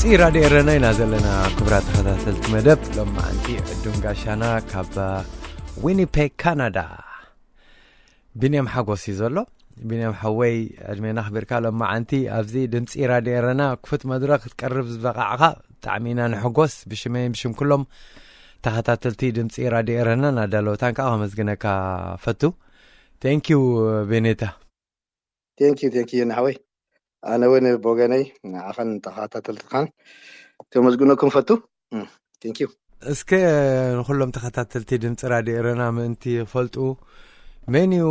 ፂ ራድዮ ኤረና ኢና ዘለና። ክብራት ተኸታተልቲ መደብ ሎማዓንቲ ዕዱም ጋሻና ካብ ዊኒፔግ ካናዳ ቢንያም ሓጎስ እዩ ዘሎ። ቢንያም ሓወይ፣ ዕድሜና ኣኽቢርካ ሎማዓንቲ ኣብዚ ድምፂ ራድዮ ኤረና ክፉት መድረኽ ክትቀርብ ዝበቓዕኻ ብጣዕሚ ኢና ንሕጎስ። ብሽመይን ብሽም ኩሎም ተኸታተልቲ ድምፂ ራድዮ ኤረና ናዳለወታን ከዓ ከመስግነካ ፈቱ። ቴንኪዩ ቤኔታ። ቴንኪዩ ቴንኪዩ ናሕወይ። ኣነ እውን ብወገነይ ንዓኸን ተኸታተልትኻን ከመስግነኩም ፈቱ። ቴንኪዩ። እስከ ንኩሎም ተኸታተልቲ ድምፂ ራድዮ ኤረና ምእንቲ ክፈልጡ፣ መን እዩ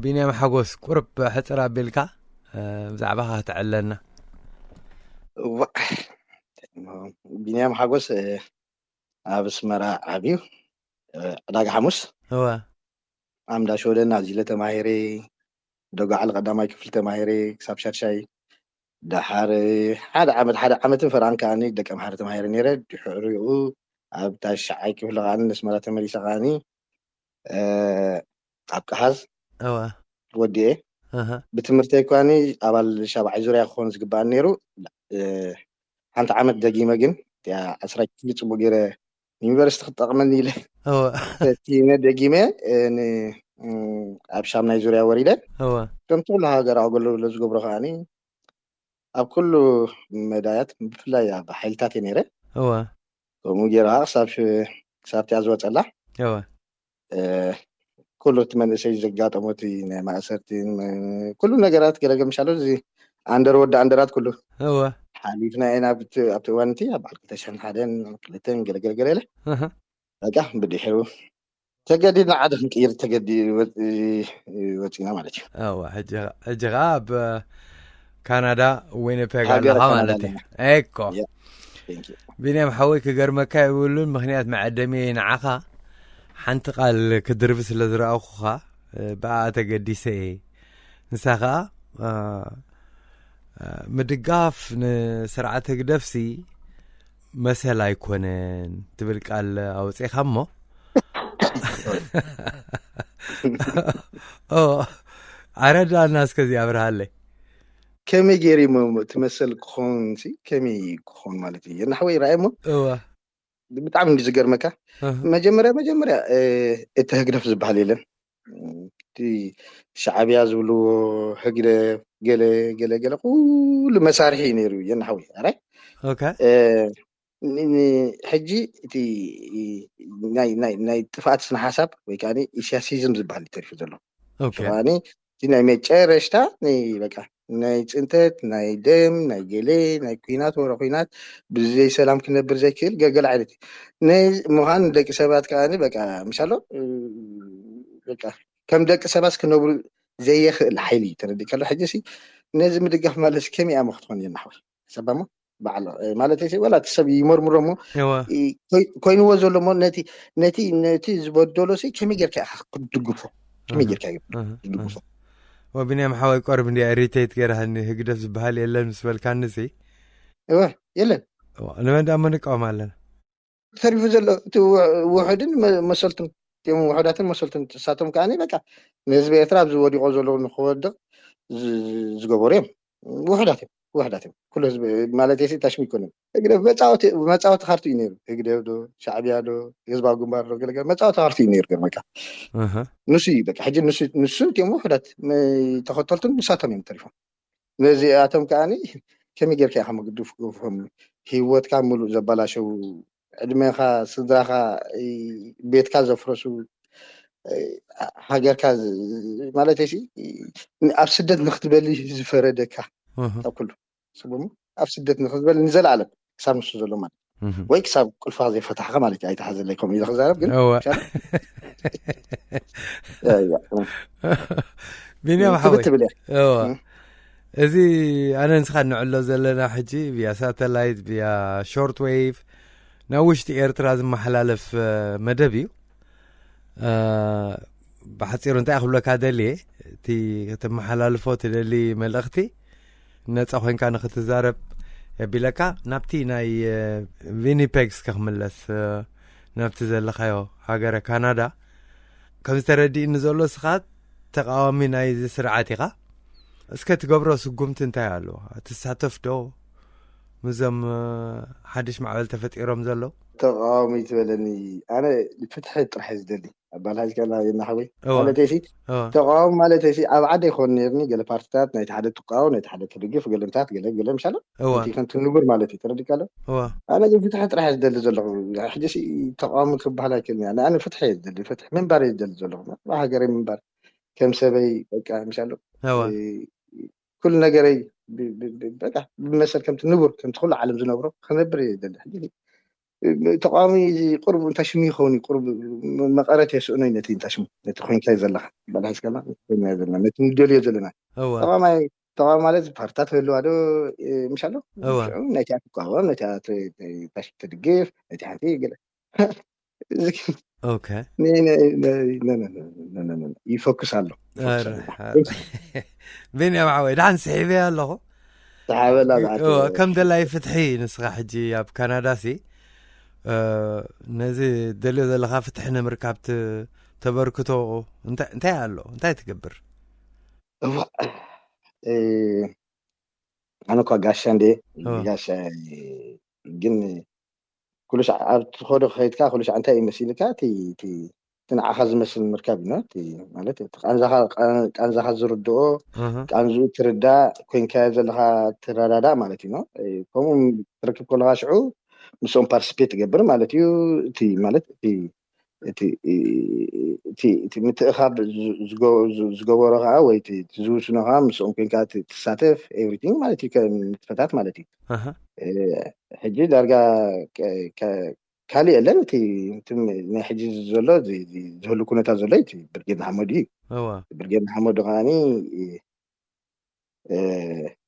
ቢንያም ሓጎስ? ቁርብ ሕፅር ኣቢልካ ብዛዕባኻ ክትዕለና። ቢንያም ሓጎስ ኣብ ኣስመራ ዓብዩ፣ ዕዳጋ ሓሙስ እወ ኣምዳ ሾደን ኣዚለ ተማሂረ። ደጓዓሊ ቀዳማይ ክፍሊ ተማሂረ ክሳብ ሻድሻይ። ደሓር ሓደ ዓመት፣ ሓደ ዓመትን ፈርቓን ከዓኒ ደቀምሓረ ተማሂረ ነይረ። ድሕሪኡ ኣብ ታሽዓይ ክፍሊ ከዓኒ ነስመራ ተመሊሰ ከዓኒ ኣብ ቀሃዝ እወ ወዲኤ። እህ ብትምህርተይ እኳኒ ኣባል ሻብዓይ ዙርያ ክኾን ዝግባኣኒ ነይሩ። ሓንቲ ዓመት ደጊመ ግን እቲኣ ዓስራይ ክፍሊ ፅቡቅ ገይረ ዩኒቨርሲቲ ክትጠቕመኒ ኢለ እወ ፈቲነ ደጊመ። ኣብ ሻምናይ ዙርያ ወሪደ። እወ ከምቲ ኩሉ ሃገር ኣገልግሎት ዝገብሮ ከዓኒ ኣብ ኩሉ መዳያት ብፍላይ ኣብ ሓይልታት እየ ነይረ። እወ ከምኡ ገይረ ከዓ ክሳብ ክሳብ እቲኣ ዝወፀላ እወ ኩሉ እቲ መንእሰይ ዘጋጠሞ እቲ ናይ ማእሰርቲ ኩሉ ነገራት ገለገ ምሻሎ እዚ ኣንደር ወዲ ኣንደራት ኩሉ እወ ሓሊፍና ኢና። ኣብቲ ኣብቲ እዋን እቲ ኣብ በዓል ክልተ ሽሕን ሓደን ክልተን ገለገለገለ ኢለ እህ በቃ ብድሕሩ ተገዲድና ዓዲ ክንቅይር ተገዲ ወፂና ማለት እዩ። እወ ሕጂ ሕጂ ከዓ ኣብ ካናዳ ዊኒፔግ ሃገረ ኣለኻ ካናዳ ማለት እዩ። ኣለና። ኤኮ ያ፣ thank you። ቢንያም ሓወይ፣ ክገርመካ የብሉን፣ ምኽንያት መዐደሚ ንዓኻ ሓንቲ ቃል ክድርቢ ስለ ዝረኣኹኻ ብኣ ተገዲሰ እየ። ንሳ ኸኣ ምድጋፍ ንስርዓት ህግደፍሲ መሰል ኣይኮነን ትብል ቃል ኣውፂኻ እሞ ኣረዳና እስከዚ ኣብርሃለይ። ከመይ ገይሩ እሞ እቲ መሰል ክኾን ሲ ከመይ ክኾን ማለት እዩ? የናሕወይ ራእይ እሞ እወ ብጣዕሚ እዩ ዝገርመካ። መጀመርያ መጀመርያ እቲ ህግደፍ ዝበሃል የለን። እቲ ሻዕብያ ዝብልዎ ህግደፍ ገለ ገለ ገለ ኩሉ መሳርሒ እዩ ነይሩ። የናሕወይ ኣራይ ኦኬ ሕጂ እቲ ናይ ጥፍኣት ስነ ሓሳብ ወይ ከዓ ኢሳያሲዝም ዝበሃል ተሪፉ ዘሎ ኦኬ ከዓኒ እቲ ናይ መጨረሽታ ናይ በቃ ናይ ፅንተት ናይ ደም ናይ ገለ ናይ ኩናት ወረ ኩናት ብዘይ ሰላም ክነብር ዘይክእል ገገለ ዓይነት ናይ ምዃን ደቂ ሰባት ከዓ በቃ ምሻሎ በቃ ከም ደቂ ሰባት ክነብሩ ዘየኽእል ሓይሊ እዩ ተረዲእ ከሎ ሕጂ ሲ ነዚ ምድጋፍ ማለት ከመይ ኣሞ ክትኾን የናሕወይ ሰባሞ በዓል ማለት ሲ ወላ እቲ ሰብ ይመርምሮ እሞ እወ ኮይንዎ ዘሎ እሞ ነቲ ነቲ ነቲ ዝበደሎ ሲ ከመይ ጌርካ ኢኻ ክትድግፎ ከመይ ጌርካ እዩ እህ፣ ትድግፎ እህ። ወቢንያም ሓወይ ቆርብ እንዲያ ኢሪቴት ገይረሃኒ ህግደፍ ዝበሃል የለን ምስ በልካኒ ሲ እወ የለን ንመን ደኣ ንቃወም ኣለና ተሪፉ ዘሎ እቲ ውሕ- ውሑድን መ- መሰልቱን እቲኦም ውሑዳትን መሰልቱን እሳቶም ከዓ በቃ ንህዝቢ ኤርትራ ኣብዚ ወዲቆ ዘለዉ ንክወድቅ ዝ- ዝገበሩ እዮም ውሑዳት እዮም ውሑዳት እዮም ኩሉ ህዝቢ ማለት ሲ ታሽሚ ይኮነ ህግደፍ መፃወቲ መፃወቲ ካርቱ እዩ ነይሩ ህግደፍ ዶ ሻዕብያ ዶ ህዝባዊ ግንባር ዶ ገለገለ መፃወቲ ካርቱ እዩ ነይሩ ገርመካ እህ፣ ንሱ እዩ በቃ ሕጂ ንሱ ንሱ እቲኦም ውሑዳት መ- ተኸተልቱን ንሳቶም እዮም ተሪፎም ነዚኣቶም ከዓ ከመይ ጌርካ ኢኻ ምግድፎም ህይወትካ ሙሉእ ዘባላሸው ዕድሜኻ ስድራኻ ቤትካ ዘፍረሱ ሃገርካ ማለት ሲ ኣብ ስደት ንክትበሊ ዝፈረደካ ካብ ኩሉ ስጉሙ ኣብ ስደት ንክትበሊ ንዘለኣለም ክሳብ ንሱ ዘሎ ማለት ወይ ክሳብ ቁልፋ ዘይፈታሕካ ማለት እዩ ኣይተሓዘለይ ከምኡ ኢለ ክዛረብ ግን እወ ቢንያም ሓወይ ትብል እያ እወ እዚ ኣነ ንስኻ ንዕሎ ዘለና ሕጂ ብያ ሳተላይት ብያ ሾርት ዌቭ ናብ ውሽጢ ኤርትራ ዝመሓላለፍ መደብ እዩ ብሓፂሩ እንታይ ክብለካ ደልየ እቲ ክትመሓላልፎ ትደሊ መልእኽቲ ነፃ ኮይንካ ንክትዛረብ የቢለካ ናብቲ ናይ ቪኒፔግስ ክምለስ ናብቲ ዘለካዮ ሃገረ ካናዳ ከም ዝተረድእኒ ዘሎ ስኻ ተቃዋሚ ናይዚ ስርዓት ኢኻ እስከ ትገብሮ ስጉምቲ እንታይ ኣሎ ትሳተፍ ዶ ምዞም ሓድሽ ማዕበል ተፈጢሮም ዘለዉ? ተቃዋሚ ትበለኒ፣ ኣነ ፍትሒ ጥራሕ ዝደሊ ኣባልሃጅካና የናሓወይ ማለተይሲ ተቃዋሚ ማለተይሲ ኣብ ዓደ ይኮን ነርኒ። ገለ ፓርቲታት ናይቲ ሓደ ትቃወም፣ ናይቲ ሓደ ትድግፍ፣ ገለምታት ገለ ገለ ምሻለ ከምቲ ንቡር ማለት እዩ። ተረዲካ ኣሎ። ኣነ ግን ፍትሒ ጥራሕ ዝደሊ ዘለኹ ሕጂ ተቃዋሚ ክበሃል ኣይክእልን። ኣነ ፍትሒ ዝደሊ፣ ፍትሒ ምንባር ዝደሊ ዘለኹ ሃገረይ ምንባር ከም ሰበይ በቃ ምሻለ ኩሉ ነገረይ በቃ ብመሰል ከምቲ ንቡር ከምቲ ኩሉ ዓለም ዝነብሮ ክነብር እየ ዝደሊ። ሕጂ ተቃዋሚ እዚ ቁርብ እንታይ ሽሙ ይኸውን እዩ? ቁርብ መቐረት የስእኖ እዩ ነቲ እንታይ ሽሙ ነቲ ኮይንካ እዩ ዘለኻ በላ ሒዝካላ ኮይና ዘለና ነቲ ንደልዮ ዘለና ተቃዋማይ ተቃዋሚ ማለት ፓርትታት ህልዋ ዶ ምሻሎ ናይቲኣ ትቃወም ነቲኣ ትድግፍ ነቲ ሓንቲ ገለ ኦኬ ይፎክስ ኣሎ። ቤንያም ሓወይ ደሓን ስሒበ ኣለኹ። ተሓበላ ከም ደላይ ፍትሒ ንስኻ ሕጂ ኣብ ካናዳ ሲ ነዚ ደልዮ ዘለኻ ፍትሒ ንምርካብ ተበርክቶ እንታይ ኣሎ? እንታይ ትገብር? ኣነ እኳ ጋሻ እንደ ጋሻ ግን ኩሉ ሻዕ ኣብ ትኸዶ ከይድካ ኩሉ ሻዕ እንታይ እዩ መሲልካ እቲ ንዓኻ ዝመስል ምርካብ እዩ። ማለት ቃንዛኻ ዝርድኦ ቃንዝኡ ትርዳእ ኮይንካዮ ዘለኻ ትረዳዳእ ማለት እዩ። ከምኡ ትረክብ ከለኻ ሽዑ ምስኦም ፓርቲስፔት ትገብር ማለት እዩ። እቲ ማለት እቲ እቲ ምትእኻብ ዝገበሮ ከዓ ወይ ዝውስኖ ከዓ ምስኦም ኮይንካ ትሳተፍ ኤቭሪቲንግ ማለት እዩ። ንጥፈታት ማለት እዩ። ሕጂ ዳርጋ ካልእ የለን። እቲ ናይ ሕጂ ዘሎ ዝህሉ ኩነታት ዘሎ እቲ ብርጌድ ንሓመዱ እዩ። ብርጌድ ንሓመዱ ከዓ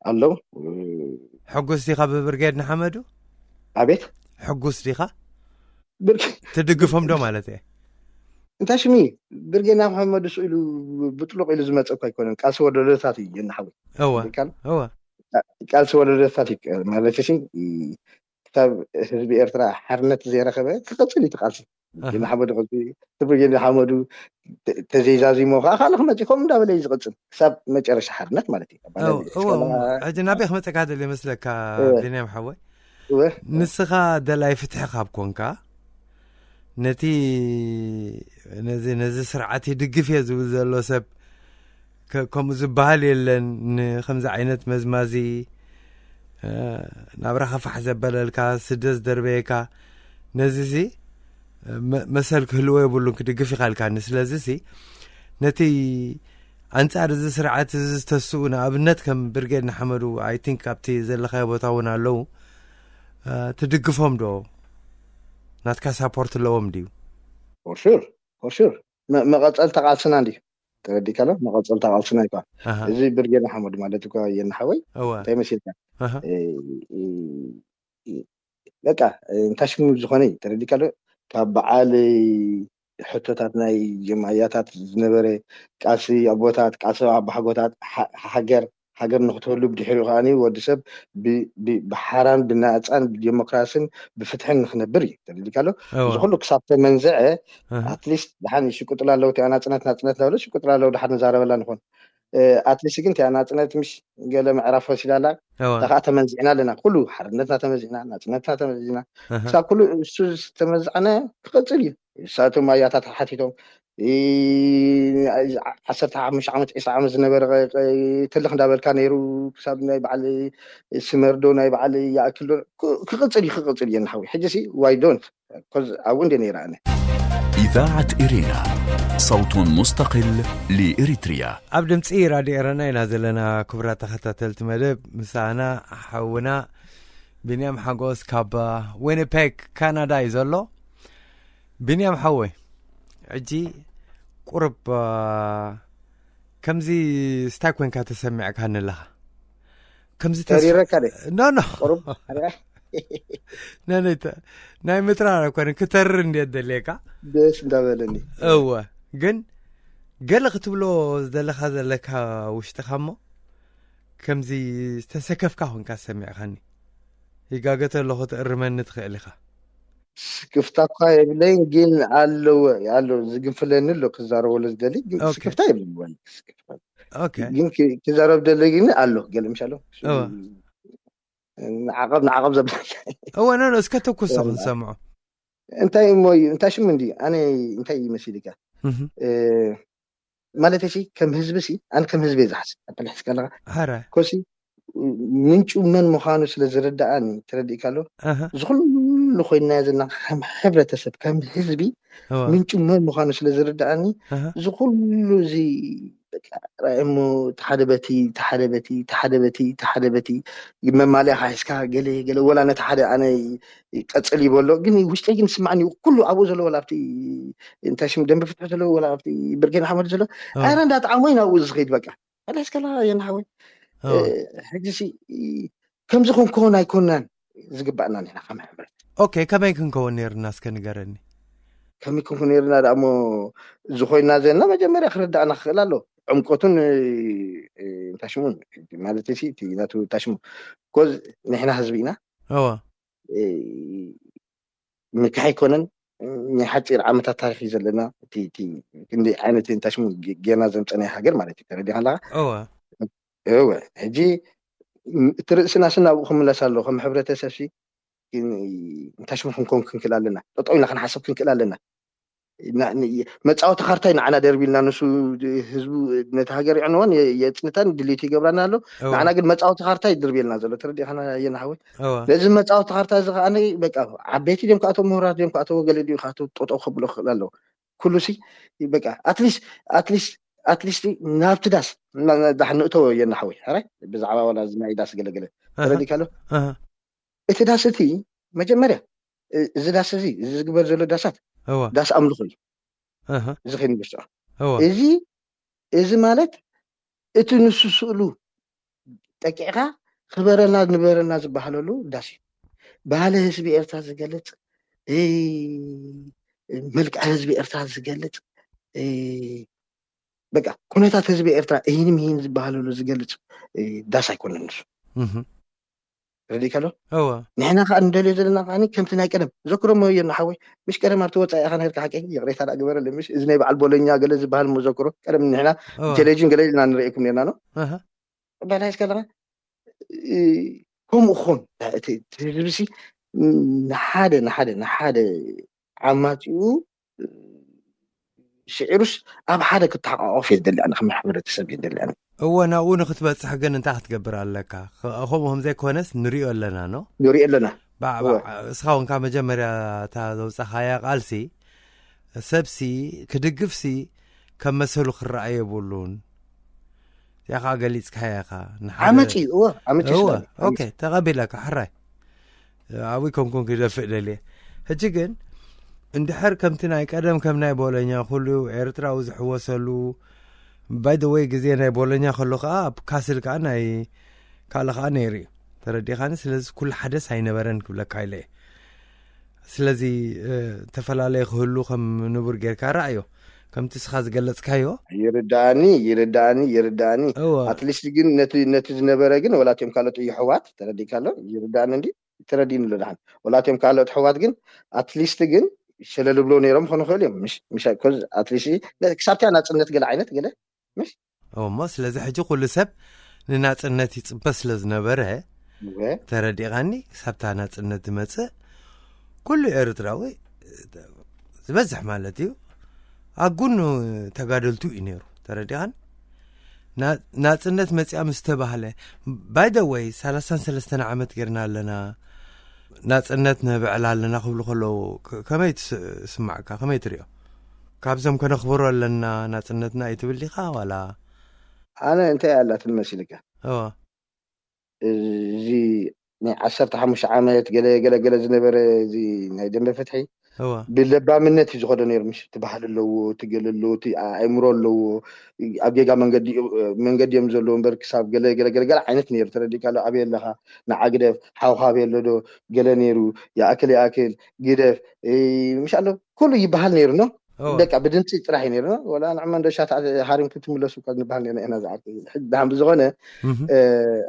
ኣለዉ። ሕጉስ ዲኻ ብብርጌድ ንሓመዱ? ኣቤት ሕጉስ ዲኻ? ትድግፎም ዶ ማለት እየ? እንታይ ሽሚ ብርጌድ ንሓመዱ ስኢሉ ብጥሉቕ ኢሉ ዝመፀ እኳ ኣይኮነን። ቃልሲ ወለዶታት እዩ የናሓወይ። እወ እወ ቃልሲ ወለዶታት እዩ ማለት ሲ ክሳብ ህዝቢ ኤርትራ ሓርነት ዘይረኸበ ክቐፅል እዩ ቃልሲ። ብርጌድ ንሓመዱ ተዘይዛዚሞ ከዓ ካልእ ክመፅእ ከምኡ እንዳበለ እዩ ዝቕፅል ክሳብ መጨረሻ ሓርነት ማለት እዩ። ሕጂ ናበይ ክመፀካ ደል ይመስለካ ቢንያም ሓወይ? ንስኻ ደላይ ፍትሒ ካብ ኮንካ ነቲ ነዚ ነዚ ስርዓት ይድግፍ እየ ዝብል ዘሎ ሰብ ከምኡ ዝበሃል የለን። ንከምዚ ዓይነት መዝማዚ ናብራኻ ፋሕ ዘበለልካ ስደ ዝደርበየካ ነዚ ሲ መሰል ክህልዎ የብሉን ክድግፍ ይኻልካኒ። ስለዚ ሲ ነቲ ኣንጻር እዚ ስርዓት እዚ ዝተስኡ ንኣብነት ከም ብርጌድ ንሓመዱ ኣይ ቲንክ ኣብቲ ዘለኻዮ ቦታ እውን ኣለዉ ትድግፎም ዶ? ናትካ ሳፖርት ኣለዎም ድዩ? ፎርሹር ፎርሹር መቐፀልታ ቃልስና እንዲ ተረዲካሎ መቐፀልታ ቃልስና ይኳ እዚ ብርጌድ ንሓመዱ ማለት እኳ የናሓወይ እንታይ መሲልካ በቃ እንታይ ሽሙ ዝኾነ እዩ ተረዲካሎ ካብ በዓል ሕቶታት ናይ ጀማያታት ዝነበረ ቃልሲ ኣቦታት ቃልሲ ኣባሓጎታት ሃገር ሃገር ንክትህሉ ብድሕሪኡ ከዓ ወዲ ሰብ ብሓራን ብናፃን ብዴሞክራሲን ብፍትሕን ንክነብር እዩ ተረዲካሎ እዚ ኩሉ ክሳብ ተመንዝዐ ኣትሊስት ድሓን ሽቁጥላ ኣለዉ እቲኣ ናፅነት ናፅነት ለበለ ሽቁጥላ ኣለዉ ድሓን ንዛረበላ ንኾን ኣትሊስት ግን እቲኣ ናፅነት ምሽ ገለ ምዕራፍ ወሲዳላ እታ ከዓ ተመንዚዕና ኣለና ኩሉ ሓርነትና ተመዚዕና ናፅነትና ተመዚዕና ክሳብ ኩሉ እሱ ዝተመዝዓነ ክቐፅል እዩ እሳቶም ኣያታት ሓቲቶም ዓሰርተ ሓሙሽተ ዓመት ዒስራ ዓመት ዝነበረ ተልኽ እንዳበልካ ነይሩ ክሳብ ናይ በዓል ስመርዶ ናይ በዓል ይኣክል ዶ ክቕፅል እዩ ክቕፅል እየ ንሓዊ ሕጂ ሲ ዋይ ዶንት ኮዝ ኣብኡ እንደ ነይረ ኣነ إذاعة إرينا صوت مستقل لإريتريا ኣብ ድምፂ ራድዮ ኤረና ኢና ዘለና ክቡራት ተኸታተልቲ መደብ ምሳና ሓውና ቢንያም ሓጎስ ካብ ዊኒፔግ ካናዳ እዩ ዘሎ ቢንያም ሓወይ ሕጂ ቁርብ ከምዚ ስታይ ኮንካ ተሰሚዕካኒ ኣለኻ ከምዚ ተሪረካ ደ ኖ ኖ ናይ ምጥራር ኣይኮነ ክተርር እንደ ደልየካ ደስ እንዳበለኒ እወ ግን ገለ ክትብሎ ዝደለኻ ዘለካ ውሽጥኻ እሞ ከምዚ ዝተሰከፍካ ኮንካ ዝሰሚዕኻኒ ይጋገተ ኣለኹ ትእርመኒ ትኽእል ኢኻ ስክፍታ እኳ የብለይን ግን ኣለዎ ኣሎ ዝግንፍለኒ ኣሎ ክዛረበሉ ዝደሊ ግን ስክፍታ የብለኒ ግን ክዛረብ ደለ ግን ኣሎ ገለ ምሻሎ ንዓቐብ ንዓቐብ ዘብል እወ ኖ እስከ ተኩሶ ክንሰምዖ እንታይ እሞ እዩ እንታይ ሽም እንዲ ኣነ እንታይ ይመስልካ ማለት ሲ ከም ህዝቢ ሲ ኣነ ከም ህዝቢ ዝሓስብ ኣበልሕስ ከለካ ሐረ ኮሲ ምንጩ መን ምዃኑ ስለ ዝርዳኣኒ ተረዲእካ ኣሎ እዚ ኩሉ ኮይና ዘለና ከም ሕብረተሰብ ከም ህዝቢ ምንጩ መን ምዃኑ ስለ ዝርዳኣኒ እዚ ኩሉ እዚ ራእሞ ተሓደ በቲ ተሓደ በቲ ተሓደ በቲ ተሓደ በቲ መማልያ ካሒስካ ገለ ገለ ወላ ነቲ ሓደ ኣነ ቀፅል ይበሎ ግን ውሽጠይ ግን ስማዕኒ ኩሉ ኣብኡ ዘሎ ወላ ኣብቲ እንታይ ሽም ደንበ ፍትሒ ዘሎ ወላ ኣብቲ ብርጌን ሓመድ ዘሎ ኣረ እንዳጣዕሞይ ናብኡ ዝኸይድ በቃ ፈለስ ከላ የናሓወይ ሕጂ ከምዚ ክንከውን ኣይኮናን ዝግባእና ንሕና ከም ሕብረት ኦኬ ከመይ ክንከውን ነርና እስከ ንገረኒ ከመይ ክንኩ ነርና ደሞ ዝኾይና ዘለና መጀመርያ ክርዳእና ክኽእል ኣሎ ዕምቆቱን ታሽሙን ማለት ሲ ናቱ ታሽሙ ኮዝ ንሕና ህዝቢ ኢና እወ ምክሕ ኣይኮነን ናይ ሓፂር ዓመታት ታሪክ እዩ ዘለና ክንደይ ዓይነት ታሽሙ ጌና ዘምፀናይ ሃገር ማለት እዩ ተረዲኻ ኣለካ እወ እወ ሕጂ እቲ ርእስና ስናብኡ ክምለስ ኣሎ ከም ሕብረተሰብ ሲ እንታሽሙ ክንኮን ክንክእል ኣለና ጠጠው ኢልና ክንሓስብ ክንክእል ኣለና መፃወቲ ካርታይ ንዓና ደርቢልና ንሱ ህዝቡ ነቲ ሃገር ይዕንወን የፅንተን ድሌት ይገብራና ኣሎ ንዓና ግን መፃወቲ ካርታይ ድርቤልና ዘሎ ተረዲእካና የናሓወይ ነዚ መፃወቲ ካርታ እዚ ከዓ በቃ ዓበይቲ ድም ከኣቶ ምሁራት ድም ከኣቶ ገለ ድዩ ከኣቶ ጠጠው ከብሎ ክኽእል ኣለዎ ኩሉ ሲ በቃ ኣትሊስት ኣትሊስት ኣትሊስት ናብቲ ዳስ ዳሕ ንእተወ የናሓወይ ሕራይ ብዛዕባ ዋላ እዚ ናይ ዳስ ገለገለ ተረዲእካ ኣሎ እቲ ዳስ እቲ መጀመርያ እዚ ዳስ እዚ እዚ ዝግበር ዘሎ ዳሳት እወ ዳስ ኣምልኾ እዩ እህ እዚ ከይንርስዖ እወ እዚ እዚ ማለት እቲ ንሱ ስእሉ ጠቂዕካ ክበረልና ንበረልና ዝበሃለሉ ዳስ እዩ ባህሊ ህዝቢ ኤርትራ ዝገልፅ እ፣ መልክዕ ህዝቢ ኤርትራ ዝገልፅ እ፣ በቃ ኩነታት ህዝቢ ኤርትራ እሂን ምሂን ዝበሃለሉ ዝገልፅ እ፣ ዳስ ኣይኮነን ንሱ እህ ረዲእካ ኣሎ እወ ንሕና ከዓ ንደልዮ ዘለና ከዓ ከምቲ ናይ ቀደም ዘክሮሞ እዮ እናሓወይ ምሽ ቀደም ኣብቲ ወፃኢ ኢኻ ነርካ ሓቂ ይቕሬታ ዳ ግበረለ ምሽ እዚ ናይ በዓል ቦለኛ ገለ ዝበሃል ሞ ዘክሮ ቀደም ንሕና እወ ቴሌቪዥን ገለ ኢልና ንርእየኩም ነርና ነው እህ በላይስ ከለኻ እ፣ ከምኡ ክኾን እቲ እቲ ህዝቢ ሲ ንሓደ ንሓደ ንሓደ ዓማፂኡ ሽዒሩስ ኣብ ሓደ ክተሓቋቆፍ እየ ዝደሊ ኣነ ከም ሕብረተሰብ እየ ዝደሊ ኣነ እወ ናብኡ ንክትበፅሕ ግን እንታይ ክትገብር ኣለካ ከ- ከምኡ ከም ዘይኮነስ ንሪኦ ኣለና ኖ ንሪኦ ኣለና ባዕባዕ እስኻ እውን ካብ መጀመርያ እታ ዘውፃኻያ ቃልሲ ሰብሲ ክድግፍሲ ከም መሰሉ ክረኣይ የብሉን እዚኣ ከዓ ገሊፅካያ ኢኻ ንሓደ- ዓመፅ እዩ እወ ዓመፅ እዩ እወ ስለ ኦኬ ተቐቢለካ ሕራይ ኣብይ ከምኩም ክደፍእ ደልየ ሕጂ ግን እንድሕር ከምቲ ናይ ቀደም ከም ናይ ቦለኛ ኩሉ ኤርትራዊ ዝሕወሰሉ ባይ ወይ ግዜ ናይ ቦለኛ ከሎ ከዓ ኣብ ካስል ከዓ ናይ ካልእ ከዓ ነይሩ እዩ ተረዲኻኒ ስለዚ ኩሉ ሓደስ ኣይነበረን ክብለካ ኢለ እየ ስለዚ እ፣ ተፈላለየ ክህሉ ከም ንቡር ጌርካ ረኣዮ ከምቲ ስኻ ዝገለፅካዮ ይርዳእኒ ይርዳእኒ ይርዳእኒ እወ ኣትሊስት ግን ነቲ ነቲ ዝነበረ ግን ወላትዮም ካልኦት እዩ ሕዋት ተረዲእካ ኣሎ ይርዳእኒ እንዲ ተረዲእኒ ኣሎ ድሓን ወላትዮም ካልኦት ሕዋት ግን ኣትሊስት ግን ሸለል ብሎ ነይሮም ክኾኑ ክእል እዮም ምሽ ምሽ ኮዝ ኣትሊስት ክሳብቲያ ናፅነት ገለ ዓይነት ገለ እሞ ስለዚ ሕጂ ኩሉ ሰብ ንናፅነት ይፅበ ስለ ዝነበረ እወ ተረዲእኻኒ ክሳብታ ናፅነት ዝመፅእ ኩሉ ኤርትራዊ ዝበዝሕ ማለት እዩ ኣብ ጎኑ ተጋደልቱ እዩ ነይሩ ተረዲኻን ና- ናፅነት መፅኣ ምስ ተባህለ ባይ ደ ወይ ሰላሳን ሰለስተን ዓመት ጌርና ኣለና ናፅነት ነብዕል ኣለና ክብሉ ከለዉ ከ- ከመይ ትስ- ስማዕካ ከመይ ትሪኦ ካብዞም ከነኽብሮ ኣለና ናፅነትና እዩ ትብል ዲኻ ዋላ ኣነ እንታይ ኣላትን መሲልካ እዋ እዚ ናይ ዓሰርተ ሓሙሽተ ዓመት ገለ ገለ ገለ ዝነበረ እዚ ናይ ደንበ ፍትሒ እዋ ብለባምነት እዩ ዝኸዶ ነይሩ ምሽ እቲ ባህሊ ኣለዎ እቲ ገለ ኣለዎ እቲ ኣእምሮ ኣለዎ ኣብ ጌጋ መንገዲ መንገዲ እዮም ዘለዎ እምበር ክሳብ ገለ ገለ ገለ ገለ ዓይነት ነይሩ ተረዲእካ ኣሎ ኣበይ ኣለኻ ንዓ ግደፍ ሓውኻ ኣበይ ኣሎ ዶ ገለ ነይሩ ይኣክል ይኣክል ግደፍ እ፣ ምሽ ኣሎ ኩሉ ይበሃል ነይሩ ኖ እዋ በቃ ብድምፂ ጥራሕ እዩ ነይሩ ኖ ወላ ንዕመ እንዶ ሻታ ሃሪምኩም ትምለሱ እኳ ንበሃል ነርና ኢና ዝዓርኩ ሕጂ ደሓን ብዝኾነ እህ እ፣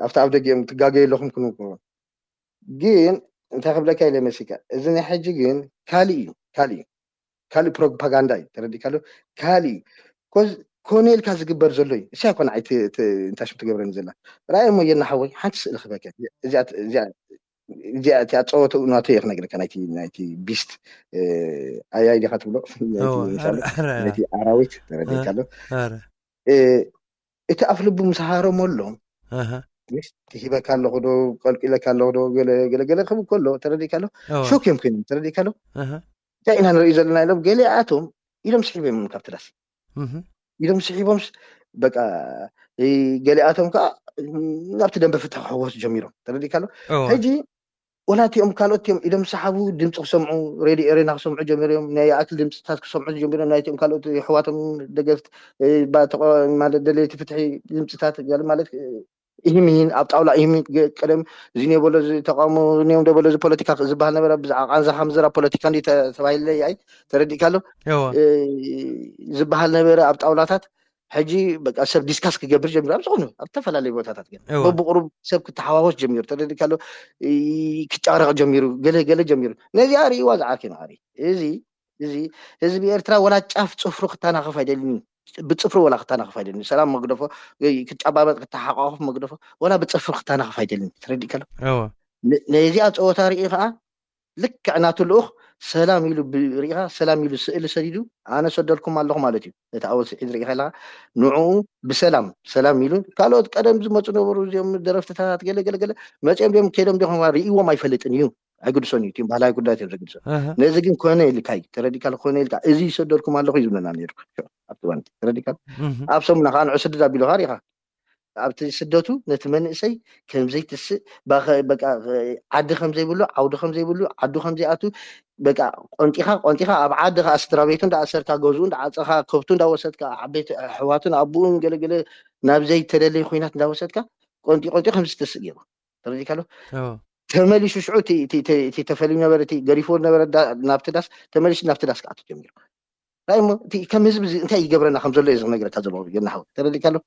ኣብቲ ኣብ ደጊኦም ትጋገዩ ኣለኹም ክንብል ግን እንታይ ክብለካ ኢለ መሲካ እዚ ናይ ሕጂ ግን ካልእ እዩ ካልእ እዩ ካልእ ፕሮፓጋንዳ እዩ ተረዲእካ ኣሎ ካልእ እዩ ኮዝ ኮነ ኢልካ ዝግበር ዘሎ እዩ። እሳ ኮነ እንታይ ሽም ትገብረኒ ዘላ? ራእይ እሞ የና ሓወይ ሓንቲ ስእሊ ክበከ እዚኣ እዚኣ እዚኣ እቲኣ ጸወተኡ ናተይ እየ ክነግረካ፣ ናይቲ ናይቲ ቢስት ኣያይ ዲኻ ትብሎ፣ ናይቲ ኣራዊት ተረዲእካ ኣሎ። እቲ ኣፍ ልቡ ምስ ሃረመሎም ትሂበካ ኣለኹ ዶ፣ ቀልቂለካ ኣለኹ ዶ፣ ገለ ገለ ገለ ክብል ከሎ ተረዲእካ ኣሎ። ሾክ እዮም ኮይኖም ተረዲእካ ኣሎ። እንታይ ኢና ንርኢ ዘለና ኢሎም ገሊኣቶም ኢሎም ስሒቦም ካብቲ ዳስ ኢሎም ስሒቦምስ በቃ ገሊኣቶም ከዓ ናብቲ ደንበ ፍትሒ ክሕወስ ጀሚሮም ተረዲእካ ኣሎ። ሕጂ ወላ እቲኦም ካልኦት እዮም ኢሎም ዝሰሓቡ ድምፂ ክሰምዑ፣ ሬድዮ ኤሬና ክሰምዑ ጀሚሮም፣ ናይ ይኣክል ድምፅታት ክሰምዑ ጀሚሮም፣ ናይቶም ካልኦት የሕዋቶም ደገፍት ማለት ደለይቲ ፍትሒ ድምፅታት ማለት ኢሂም ኢሂን ኣብ ጣውላ ኢሂም ቀደም እዚ ነበሎ ተቃውሞ ኔም ደበሎ እዚ ፖለቲካ ዝበሃል ነበረ። ብዛዕባ ቃንዛ ከም ዘራ ፖለቲካ እንዲ ተባሂለ ያይ ተረዲእካ ኣሎ ዝበሃል ነበረ ኣብ ጣውላታት። ሕጂ በቃ ሰብ ዲስካስ ክገብር ጀሚሩ ኣብ ዝኾኑ ኣብ ዝተፈላለዩ ቦታታት ግን በብቁሩብ ሰብ ክተሓዋወስ ጀሚሩ ተረዲእካ ኣሎ። ክጫረቕ ጀሚሩ ገለ ገለ ጀሚሩ ነዚኣ ርእይዋ ዝዓርኪ መዓሪ እዚ እዚ ህዝቢ ኤርትራ ወላ ጫፍ ጽፍሩ ክተናኸፍ ኣይደልን እዩ። ብጽፍሩ ወላ ክተናኸፍ ኣይደልን እዩ። ሰላም መግደፎ፣ ክጫባበጥ ክተሓቋቑፍ መግደፎ፣ ወላ ብጽፍሩ ክተናኸፍ ኣይደልን እዩ። ተረዲእካ ኣሎ? እወ። ን- ነዚኣ ጸወታ ርኢ ኸዓ ልክዕ ናቱ ልኡኽ ሰላም ኢሉ ብ- ርኢኻ ሰላም ኢሉ ስእሊ ሰዲዱ ኣነ ሰደልኩም ኣለኹ ማለት እዩ። ነቲ ኣወል ስዒድ ርኢኻ ኣለኻ ንዕኡ ብሰላም ሰላም ኢሉ ካልኦት ቀደም ዝመፁ ነበሩ እዚኦም ደረፍትታት ገለ ገለ ገለ መፂኦም ዲኦም ከይዶም ዲኹም ርኢዎም ኣይፈልጥን እዩ። ኣይግድሶን እዩ። እቲኦም ባህላዊ ጉዳያት እዮም ዘግድሶ። ኣሃ። ነዚ ግን ኮነ ኢልካ እዩ ተረዲካ ኮነ ኢልካ እዚ ይሰደልኩም ኣለኹ እዩ ዝብለና ነይሩ። ኣብቲ እዋን ተረዲካ እህ። ኣብ ሰሙና ከዓ ንዑ ስድድ ኣቢሉካ ሪኢካ ኣብቲ ስደቱ ነቲ መንእሰይ ከምዘይትስእ ባኸ- በቃ ዓዲ ከምዘይብሉ ዓውዲ ከምዘይብሉ ዓዱ ከምዘይኣቱ በቃ ቆንጢኻ ቆንጢኻ ኣብ ዓዲ ከዓ ስድራ ቤቱ እንዳኣሰርካ ገዝኡ እንዳዓፀኻ ከብቱ እንዳወሰድካ ዓበይቲ ኣሕዋቱን ኣቦኡን ገለገለ ናብ ዘይተደለየ ኩናት እንዳወሰድካ ቆንጢ ቆንጢ ከምዚ ትስእ ገይሩ ተረዲካ ኣሎ። ተመሊሱ ሽዑ እቲ ተፈልዩ ነበረ እቲ ገሪፎ ነበረ ናብቲ ዳስ ተመሊሱ ናብቲ ዳስ ክኣቱ ጀሚሩ። ራእሞ እቲ ከም ህዝቢ እዚ እንታይ ይገብረና ከም ዘሎ እየ ዝነግረካ ዘሎ ገናሓው ተረዲካ ኣሎ።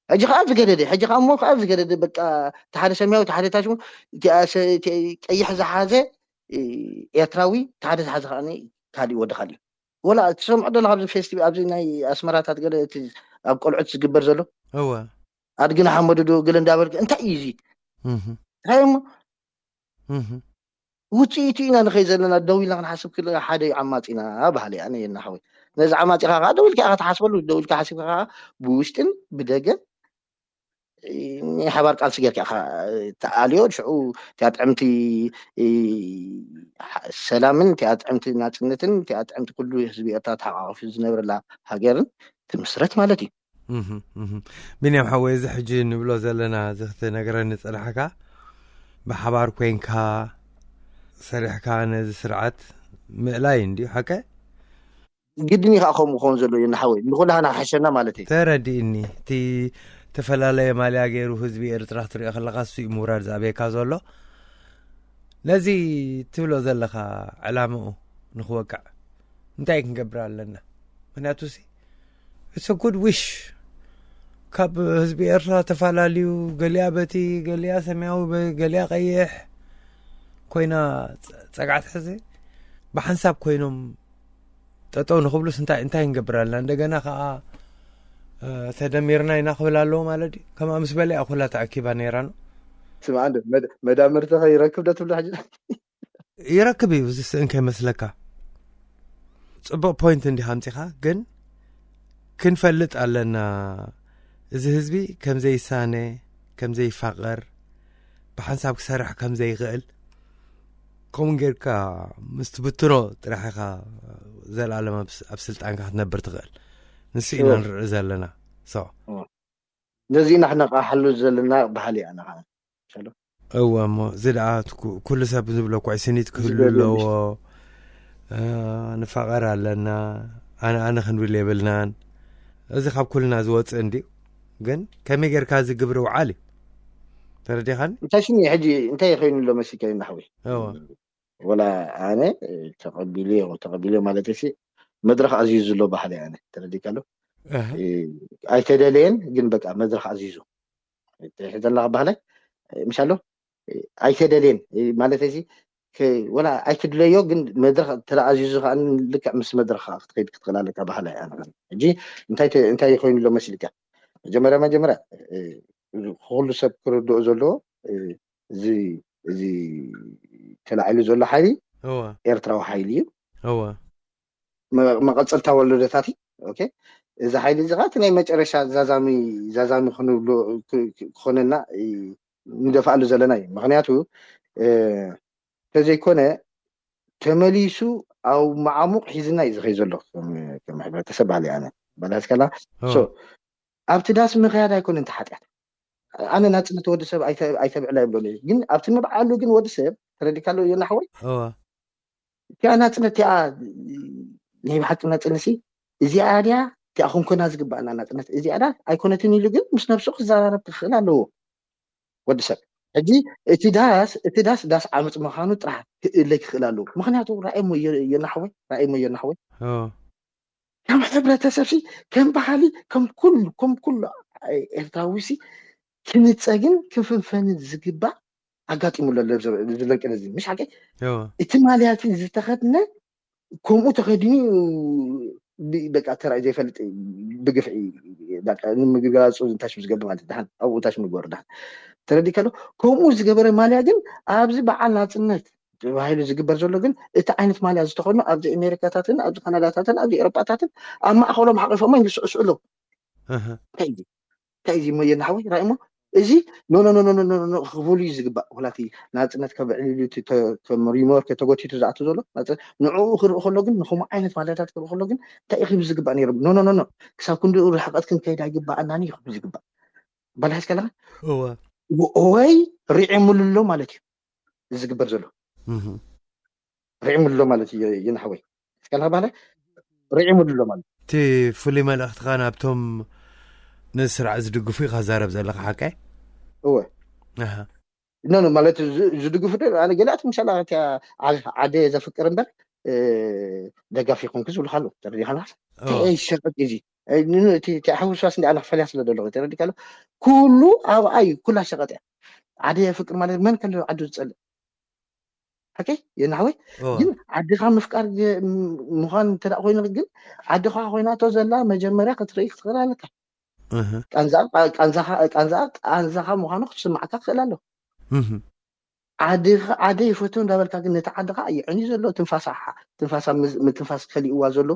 ሕጂ ከዓ ዝገደደ ሕጂ ከዓ እሞ ከዓ ዝገደደ በቃ እቲ ሓደ ሰማያዊ እቲ ሓደ ታሽሙ ቀይሕ ዝሓዘ ኤርትራዊ እቲ ሓደ ዝሓዘ ከዓ ካሊእ ወዲ ካሊእ ወላ ትሰምዖ ዶ ኣብዚ ፌስቲቫል ኣብዚ ናይ ኣስመራታት ገለ እቲ ኣብ ቆልዑት ዝግበር ዘሎ እወ ኣድግና ሓመዱ ዶ ገለ እንዳበልክ እንታይ እዩ እዚ እህ እንታይ እሞ እህ ውፅኢቱ ኢና ንኸይ ዘለና ደው ኢልና ክንሓስብ ክል ሓደ እዩ ዓማፂና ባህሊ ኣነ የናሓወይ ነዚ ዓማፂኻ ከዓ ደው ኢልካ ኢኻ ትሓስበሉ ደው ኢልካ ሓሲብካ ከዓ ብውሽጥን ብደገን ናይ ሓባር ቃልሲ ጌርካ ኢኻ ተኣልዮ ሽዑ እቲኣ ጥዕምቲ ሰላምን እቲኣ ጥዕምቲ ናፅነትን እቲኣ ጥዕምቲ ኩሉ ህዝቢ ኤርትራ ተሓቃቂፉ ዝነብረላ ሃገርን ትምስረት ማለት እዩ። ቢንያም ሓወይ እዚ ሕጂ ንብሎ ዘለና እዚ ክትነግረኒ ዝፀናሕካ ብሓባር ኮይንካ ሰሪሕካ ነዚ ስርዓት ምእላይ እንድዩ ሓቀ ግድን እዩ ከዓ ከምኡ ክኸውን ዘለዎ እዩ ንሓወይ ንኩላህና ክሕሸና ማለት እዩ። ተረዲእኒ እቲ ዝተፈላለየ ማልያ ገይሩ ህዝቢ ኤርትራ ክትሪኦ ከለካ እሱ እዩ ምውራድ ዝኣበየካ ዘሎ ነዚ ትብሎ ዘለካ ዕላምኡ ንክወቅዕ እንታይ ክንገብር ኣለና ምክንያቱ ሲ it's a good wish ካብ ህዝቢ ኤርትራ ተፈላለዩ ገሊኣ በቲ ገሊኣ ሰማያዊ ገሊኣ ቀይሕ ኮይና ፀጋዕቲ ሕዚ ብሓንሳብ ኮይኖም ጠጠው ንክብሉስ እንታይ እንታይ ክንገብር ኣለና እንደገና ከዓ ተደሚርና ኢና ክብል ኣለዎ ማለት እዩ ከምኣ ምስ በለ እያ ኩላ ተኣኪባ ነይራ ነው ስምዓ መዳምርቲ ከ ይረክብ ዶ ትብሎ ሕጂ ይረክብ እዩ እዚ ስእን ከይመስለካ ፅቡቅ ፖይንት እንዲኻ ኣምፂኻ ግን ክንፈልጥ ኣለና እዚ ህዝቢ ከምዘይሳነ ከምዘይፋቀር ብሓንሳብ ክሰርሕ ከምዘይኽእል ከምኡ ጌርካ ምስ ትብትኖ ጥራሕ ኢኻ ዘላለም ኣብ ስልጣንካ ክትነብር ትኽእል ንሱ ኢና ንርኢ ዘለና ነዚ ኢና ክነቃሓሉ ዘለና ባህሊ ኣነ ከዓ እወ እሞ እዚ ደኣ ኩሉ ሰብ ዝብሎ ኩዕስኒት ክህሉ ኣለዎ ንፋቐር ኣለና ኣነ ኣነ ክንብል የብልናን እዚ ካብ ኩልና ዝወፅእ እንድዩ ግን ከመይ ጌርካ እዚ ግብሪ ውዓል እዩ ተረዲኻኒ እንታይ ሽኒ ሕጂ እንታይ ኮይኑ ኣሎ መሲከ ናሕዊ ወላ ኣነ ተቐቢሉ ተቐቢሉ ማለት ሲ መድረክ ኣዝዩ ዝሎ ባህሊ ኣነ ተረዲካ ኣሎ ኣይተደለየን ግን በቃ መድረክ ኣዚዙ ተሒዘላ ባህላይ ምሻሎ ኣይተደልየን ማለት ሲ ወላ ኣይትድለዮ፣ ግን መድረኽ ተኣዚዙ ከዓ ልክዕ ምስ መድረኽ ከዓ ክትከይድ ክትኽእል ኣለካ ባህላ እያ። ሕጂ እንታይ እንታይ ኮይኑ ኣሎ መሲልካ? መጀመርያ መጀመርያ ኩሉ ሰብ ክርድኦ ዘለዎ፣ እዚ እዚ ተላዒሉ ዘሎ ሓይሊ ኤርትራዊ ሓይሊ እዩ። መቐፀልታ ወለዶታት እዩ። እዚ ሓይሊ እዚ ከዓ እቲ ናይ መጨረሻ ዛዛሚ ዛዛሚ ክንብሎ ክኾነና ንደፍኣሉ ዘለና እዩ። ምክንያቱ ተዘይኮነ ተመሊሱ ኣብ መዓሙቕ ሒዝና እዩ ዝኸይ ዘሎ። ከም ሕብረተሰብ ባህሊ ኣነ በላስከላ ኣብቲ ዳስ ምኽያድ ኣይኮነ እንተ ሓጢኣት። ኣነ ናፅነት ወዲ ሰብ ኣይተብዕላ ይብሎ፣ ግን ኣብቲ ምብዓሉ ግን ወዲ ሰብ ተረዲካሎ እዮ ናሕወይ። እቲኣ ናፅነት እቲኣ ናይ ብሓቂ ናፅነት እዚኣ ድያ እቲኣ ክንኮና ዝግባኣና ናፅነት እዚኣ ዳ ኣይኮነትን ኢሉ ግን ምስ ነብሱ ክዘራረብ ክኽእል ኣለዎ ወዲ ሰብ። ሕጂ እቲ ዳስ እቲ ዳስ ዳስ ዓመፅ ምዃኑ ጥራሕ ክእለይ ክኽእል ኣለዎ። ምክንያቱ ራእሞ የናሕወይ ራእሞ የናሕወይ ከም ሕብረተሰብ ሲ ከም ባህሊ ከም ኩሉ ከም ኩሉ ኤርትራዊ ሲ ክንፀግን ክፍንፈንን ዝግባእ ኣጋጢሙ ኣሎ። ዝለንቅን እዚ ምሽ ሓቂ እቲ ማልያ እቲ ዝተኸድነ ከምኡ ተኸዲኑ በቃ ተራይ ዘይፈልጥ ብግፍዒ ንምግላፁ እንታይ ሽም ዝገብር ማለት ድሓን ኣብኡ እንታይ ሽም ምግበሩ ድሓን ተረዲካ ኣሎ። ከምኡ ዝገበረ ማልያ ግን ኣብዚ በዓል ናፅነት ተባሂሉ ዝግበር ዘሎ ግን እቲ ዓይነት ማልያ ዝተኸድኑ ኣብዚ ኣሜሪካታትን ኣብዚ ካናዳታትን ኣብዚ ኤሮጳታትን ኣብ ማእኸሎም ሓቂፎሞ ይስዕስዑ ኣለዉ። እንታይ እዚ እንታይ እዚ እሞ የናሓወይ ራእሞ እዚ ኖ ኖ ኖ ኖ ኖ ኖ ክብሉ እዩ ዝግባእ። ወላ እቲ ናፅነት ከብዕልሉ እቲ ተ- ከም ሪሞር ከተጎቲቱ ዝኣቱ ዘሎ ናፅ- ንዕኡ ክርኢ ከሎ ግን ንከምኡ ዓይነት ማልያታት ክርኢ ከሎ ግን እንታይ እዩ ክብል ዝግባእ ነይሩ? ኖ ኖ ኖ ኖ ክሳብ ክንድኡ ርሕቀት ክንከይድ ኣይግባኣናን እዩ ክብል ዝግባእ። በላሒስ ከለካ እወ ወይ ሪዒሙሉ ኣሎ ማለት እዩ። እዚ ዝግበር ዘሎ እህ። ርዒሙሉ ኣሎ ማለት እዩ። የናሓወይ እስከ ናባለ ርዒሙሉ ኣሎ ማለት እቲ ፍሉይ መልእኽትኻ ናብቶም ነዚ ስርዓት ዝድግፉ ኢኻ ዛረብ ዘለኻ ሓቀይ? እወ ኣሃ። ኖ ኖ ማለት ዝ- ዝድግፉ ዶ ኣነ ገሊኣት ምሻላ እቲያ ዓ- ዓደ ዘፍቅር እምበር እ፣ ደጋፊ ይኹንኩ ዝብልካ ኣለዉ ተረዲኻና ኦ፣ ሸቀጥ እዚ እ፣ ን- ን- እቲ እቲ ኣሕውስዋስ እንዲ ኣነ ክፈልያ ስለ ዘለኹ ተረዲካ ኣሎ። ኩሉ ኣብኣ እዩ ኩላ ሸቀጥ እያ። ዓደ የፍቅር ማለት መን ከለ ዓዱ ዝፀልእ ሓቂ የናሕወይ ኦ፣ ግን ዓድኻ ምፍቃር ግ- ም- ምዃን እንተ ደኣ ኮይኑ ግን ዓድኻ ኮይናቶ ዘላ መጀመርያ ክትርኢ ክትኽእል ኣለካ። እህ፣ ቃንዛኣ ቃ- ቃንዛኻ ቃንዛኣ ቃንዛኻ ምዃኑ ክትስማዓካ ክኽእል ኣሎ። እህ። ዓድኻ ዓደ ይፈቱ እንዳበልካ ግን ነቲ ዓድኻ የዕንዩ ዘሎ ትንፋሳ ሓ- ትንፋሳ ምስ- ምትንፋስ ከሊእዋ ዘሎ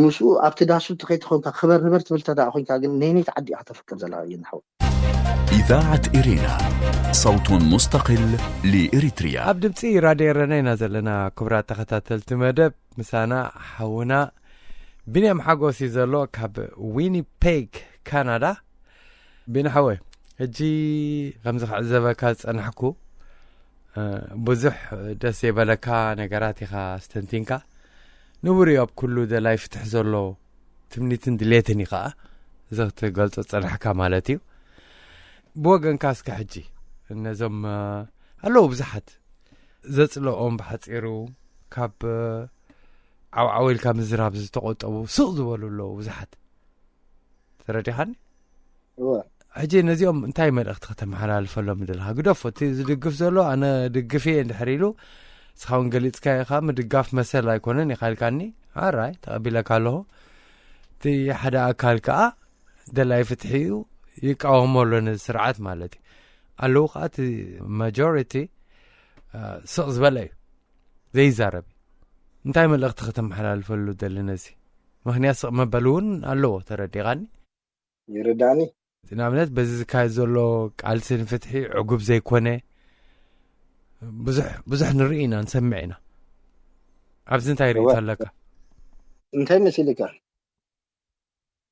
ምስኡ ኣብቲ ዳሱ እቲ ከይትኾንካ ክበር ንበር ትብል ተደኣ ኮይንካ ግን ነይነይቲ ዓዲ ኢኻ ተፍቅር ዘለኻ የናሕወይ። إذاعة إرينا، صوت مستقل لإريتريا. ኣብ ድምፂ ራድዮ ኤረና ኢና ዘለና። ክቡራት ተኸታተልቲ መደብ ምሳና ሓውና ቢንያም ሓጎስ እዩ ዘሎ ካብ ዊኒፔግ ካናዳ። ቢኒ ሓወይ፣ ሕጂ ከምዚ ክዕዘበካ ዝፀናሕኩ እ፣ ብዙሕ ደስ ዘይበለካ ነገራት ኢኻ ኣስተንቲንካ። ንቡር እዩ ኣብ ኩሉ ደላይ ፍትሒ ዘሎ ትምኒትን ድሌትን እዩ ከዓ እዚ ክትገልፆ ዝፀናሕካ ማለት እዩ። ብወገንካ እስከ ሕጂ ነዞም እ፣ ኣለዉ ብዙሓት ዘፅልኦም ብሓፂሩ ካብ እ፣ ዓውዓው ኢልካ ምዝራብ ዝተቆጠቡ ስቕ ዝበሉ ኣለዉ ብዙሓት ተረዲኻኒ። እወ ሕጂ ነዚኦም እንታይ መልእኽቲ ከተመሓላልፈሎም ደለኻ? ግደፎ፣ እቲ ዝድግፍ ዘሎ ኣነ ድግፍ እየ እንድሕር ኢሉ እስኻ እውን ገሊፅካ ኢኻ። ምድጋፍ መሰል ኣይኮነን ኢኻ ኢልካኒ። ኣራይ ተቐቢለካ ኣለኹ። እቲ ሓደ ኣካል ከዓ ደላይ ፍትሒ እዩ፣ ይቃወሞ ኣሎ ነዚ ስርዓት ማለት እዩ። ኣለዉ ከዓ እቲ ማጆሪቲ ስቕ ዝበለ እዩ፣ ዘይዛረብ እዩ። እንታይ መልእኽቲ ከተመሓላልፈሉ ደሊ ነዚ? ምኽንያት ስቕ መበል እውን ኣለዎ፣ ተረዲኻኒ? ይርዳእኒ። ንኣብነት በዚ ዝካየድ ዘሎ ቃልሲ ንፍትሒ ዕጉብ ዘይኮነ ብዙሕ ብዙሕ ንርኢ ኢና ንሰምዕ ኢና። ኣብዚ እንታይ ርእይቶ ኣለካ? እንታይ መሲልካ?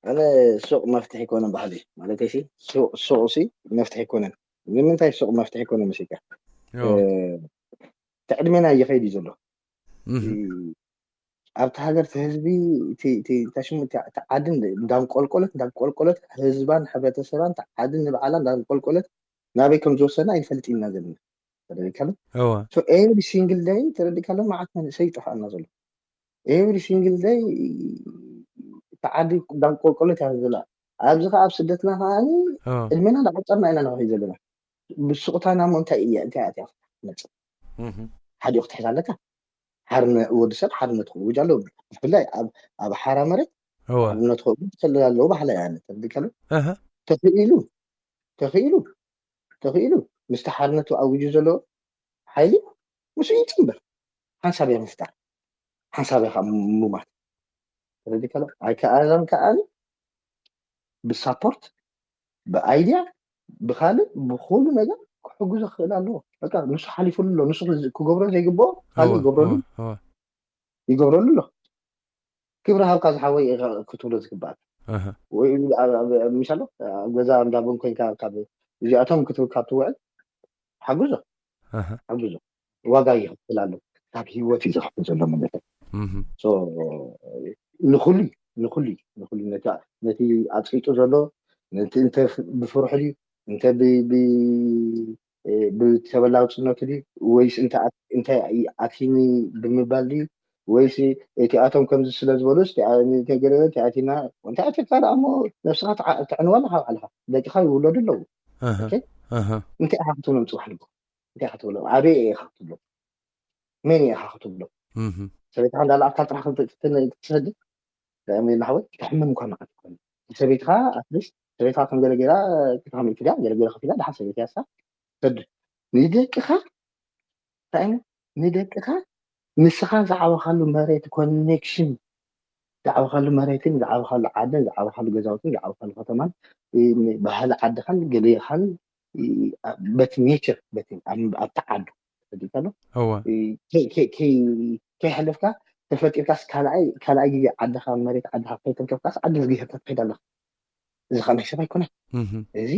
ኣነ ሱቕ መፍትሒ ኣይኮነን ባህሊ ማለት ሲ ሱቕ ሲ መፍትሒ ኣይኮነን። ንምንታይ ሱቕ መፍትሒ ኣይኮነ መሲልካ? እ፣ እቲ ዕድሜና እየኸይድ እዩ ዘሎ። እህ፣ ኣብቲ ሃገር እቲ ህዝቢ እቲ- እቲ- እንታይ ሽሙ እቲ እቲ ዓዲ እንዳንቆልቆለት እንዳንቆልቆለት ህዝባን ሕብረተሰባን እቲ ዓዲ ንባዕላ እንዳንቆልቆለት ናበይ ከም ዝወሰና ኣይንፈልጥ ኢና ዘለና ተረዲካለ እወ so every single day ተረዲካለ መዓት መንእሰይ ይጠፋኣና ዘሎ every single day እቲ ዓዲ እንዳንቆልቆለት እያ ዘላ ኣብዚ ከዓ ኣብ ስደትና ከዓ እወ ዕድሜና እንዳቆፀርና ኢና ንኸይድ ዘለና ብስቁታና ሞ እንታይ እያ እንታይ እያ ትመፅእ እህ፣ ሓዲኡ ክትሕዝ ኣለካ። ሓርነ ወዲ ሰብ ሓርነት ክእውጅ ኣለዎ። ብፍላይ ኣብ ኣብ ሓራ መሬት እወ ሓርነት ክእውጅ ክእል ኣለዎ ባህላ እያ። ኣነ ተረዲካሉ ኣሃ ተኽኢሉ ተኽኢሉ ተኽኢሉ ምስቲ ሓርነቱ ኣውጁ ዘሎ ሓይሊ ምስኡ ይፅንበር። ሓንሳብ እያ ምፍጣር፣ ሓንሳብ እያ ከዓ ምማት። ተረዲካሉ ኣይከኣለን ከኣኒ ብሳፖርት ብኣይድያ ብካልእ ብኩሉ ነገር ክሕግዞ ክኽእል ኣለዎ። በቃ ንሱ ሓሊፉሉ ኣሎ። ንሱ ክገብሮ ዘይግብኦ ካልእ እወ ይገብረሉ እወ እወ ይገብረሉ ኣሎ። ክብሪ ሃብካ ዝሓወይ ኢኻ ክትብሎ ዝግባእ ኣሃ ወይ ኣብ- ኣብ- ኣብ- ምሻሎ ኣብ ገዛ እንዳ ቡን ኮይንካ ካብ እዚኣቶም ክትብል ካብ ትውዕል ሓግዞ ኣሃ ሓግዞ ዋጋ ይኸፍል ኣሎ። ካብ ህይወት እዩ ዝኸፍል ዘሎ ማለት እዩ። እህ So ንኹሉ ንኹሉ ንኹሉ ነቲ ነቲ ኣፅቂጡ ዘሎ ነቲ እንተ ብፍርሑ ድዩ እንተ ብ- ብ- እ፣ ብተበላውፅነቱ ድዩ ወይስ እንተ ኣት- እንታይ ኣቲኒ ብምባል ድዩ ወይስ እቲኣቶም ከምዚ ስለ ዝበሉስ ገለበ እንታይ ኣቲና እንታይ ኣቲካ ደኣ እሞ ነብስኻ ተዓ- ተዕንዋ ኣለኻ ባዕልኻ ደቅኻ ይውለዱ ኣለዉ ኣሃ ኦኬ? ኣሃ እንታይ ኢኻ ክትብሎም ፅባሕ ንግሆ እንታይ ኢኻ ክትብሎም ኣበይ ኢኻ ክትብሎም መን ኢኻ ክትብሎም እህ ሰበይትኻ እንዳለኣካ ጥራሕ ክትሰድድ ዳእሚ ናሕወይ ክትሕምም እኳ መዓት ትኾን ሰበይትኻ ኣትሊስት ሰበይትኻ ከም ገለ ገይራ ክትሃም ኢትዳ ገለ ገለ ከፊላ ድሓን ሰበይት ያሳ ሰድ ንደቅኻ እንታይ ንደቅኻ ንስኻ ዝዓበኻሉ መሬት ኮኔክሽን ዝዓበኻሉ መሬትን ዝዓበኻሉ ዓድን ዝዓበኻሉ ገዛውትን ዝዓበኻሉ ከተማን እ፣ ባህሊ ዓድኻን ገሌኻን እ፣ በቲ ኔቸር በቲ ኣብ- ኣብቲ ዓዱ ተፈዲካሉ እወ እ፣ ከይ- ከይ- ከይ- ከይሓለፍካ ተፈጢርካስ ካልኣይ ካልኣይ ግዜ ዓድኻ መሬት ዓድኻ ከይተንከፍካስ ዓዲ ዝግሄርካ ትኸይድ ኣለኻ። እዚ ከዓ ናይ ሰብ ኣይኮነን። እህ እዚ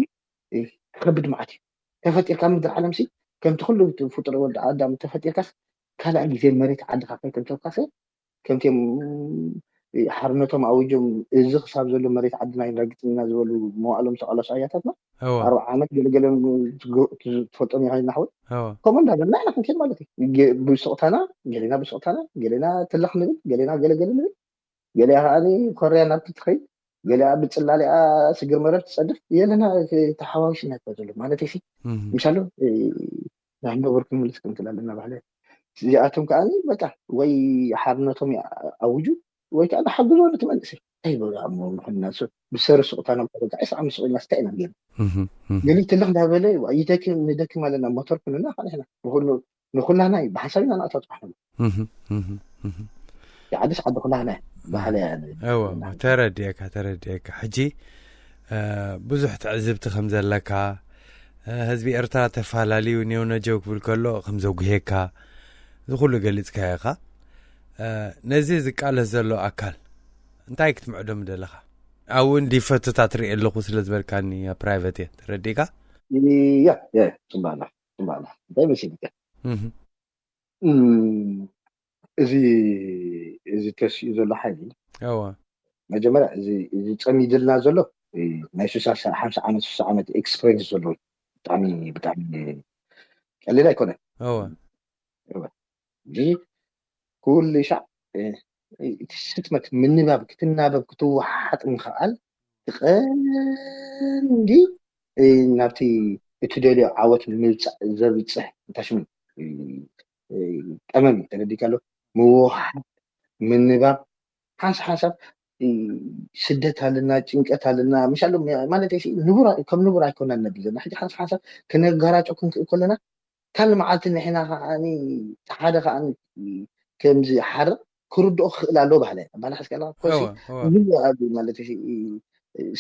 እ፣ ክኸብድ መዓት እዩ። ተፈጢርካ ምድሪ ዓለምሲ ከምቲ ኩሉ ፍጡር ወዲ ኣዳም ተፈጢርካስ ካልኣይ ግዜ መሬት ዓድኻ ከይተንከፍካስ ከምቲም ሓርነቶም ኣውጆም እዚ ክሳብ ዘሎ መሬት ዓድና ይረግፅና ዝበሉ መዋእሎም ዝተቃለሱ ኣያታትና እወ ኣርባዓ ዓመት ገለገለ ትፈልጦም ይኸይድና ሓወይ እወ ከምኡ እንዳበልና ኢና ክንከይድ ማለት እዩ። ገ- ብስቕታና ገሌና ብስቕታና ገሌና ትለኽ ንብል ገሌና ገለገለ ንብል ገሊኣ ከዓኒ ኮርያ ናብ ትትኸይድ ገሊኣ ብፅላሊኣ ስግር መረብ ትፀድፍ የለና ተሓዋዊስና ይኮ ዘሎ ማለት ሲ እህ ምሻሉ ናብ ነብር ክንምልስ ክንክእል ኣለና ባህለ እዚኣቶም ከዓ በቃ ወይ ሓርነቶም ኣውጁ ወይ ከዓ ሓግዞ ንትመልስ እንታይ ይበሉ ኣብ ንኩንና ብሰሪ ስቕታኖም ተረጋዒ ሰዓ ምስቑልና ስታይ ኢና ገይሩ እህ እህ ገሊትልኽ እንዳበለ ይደክም ንደክም ኣለና ሞተር ኩንና ካሕና ንኩላና እዩ ብሓሳብ ኢና ናእታ ፅባሕ እህ እህ እህ ዓድስ ዓዲ ኩላና ባህለ እወ ተረድኤካ ተረድኤካ ሕጂ እ፣ ብዙሕ ትዕዝብቲ ከም ዘለካ እ፣ ህዝቢ ኤርትራ ተፈላለዩ ኔው ነጀው ክብል ከሎ ከም ዘጉሄካ እዚ ኩሉ ገሊፅካ ኢኻ እ፣ ነዚ ዝቃለስ ዘሎ ኣካል እንታይ ክትምዕዶ ምደለኻ ኣብኡ እንዲ ፈትታት ርኢ ኣለኹ ስለ ዝበልካኒ ኣብ ፕራይቨት እየ ተረዲእካ ያ ያ ፅባላ ፅባላ እንታይ መሲልካ እህ እም፣ እዚ እዚ ተሲኡ ዘሎ ሓይሊ እወ መጀመርያ እዚ እዚ ፀሚድልና ዘሎ እ፣ ናይ ሱሳ ሓምሳ ዓመት ሱሳ ዓመት ኤክስፐሪንስ ዘለዎ ብጣዕሚ ብጣዕሚ ቀሊል ኣይኮነን እወ እዚ ኩሉ ሻዕ እ፣ እቲ ስጥመት ምንባብ ክትናበብ ክትወሓጥ ምኽኣል ትቐንዲ እ፣ ናብቲ እትደልዮ ዓወት ንምብፃእ ዘብፅሕ እንታይ ሽሙ እ፣ እ፣ ቀመም እዩ ተረዲካ ኣሎ ምውሓጥ ምንባብ ሓንሳብ ሓንሳብ እ፣ ስደት ኣለና ጭንቀት ኣለና ምሻሎ ማለት ሲ ንቡር ኣይ- ከም ንቡር ኣይኮና ነብር ዘለና ሕጂ ሓንሳብ ሓንሳብ ክነጋራጮ ክንክእል ከለና ካልእ መዓልቲ ንሕና ከዓኒ ሓደ ከዓኒ ከምዚ ሓርቕ ክርድኦ ክኽእል ኣለዎ ባህለ ባላ ሕዝቀላ ኮሲ እወ እወ ንሉ ኣብ ማለት ሲ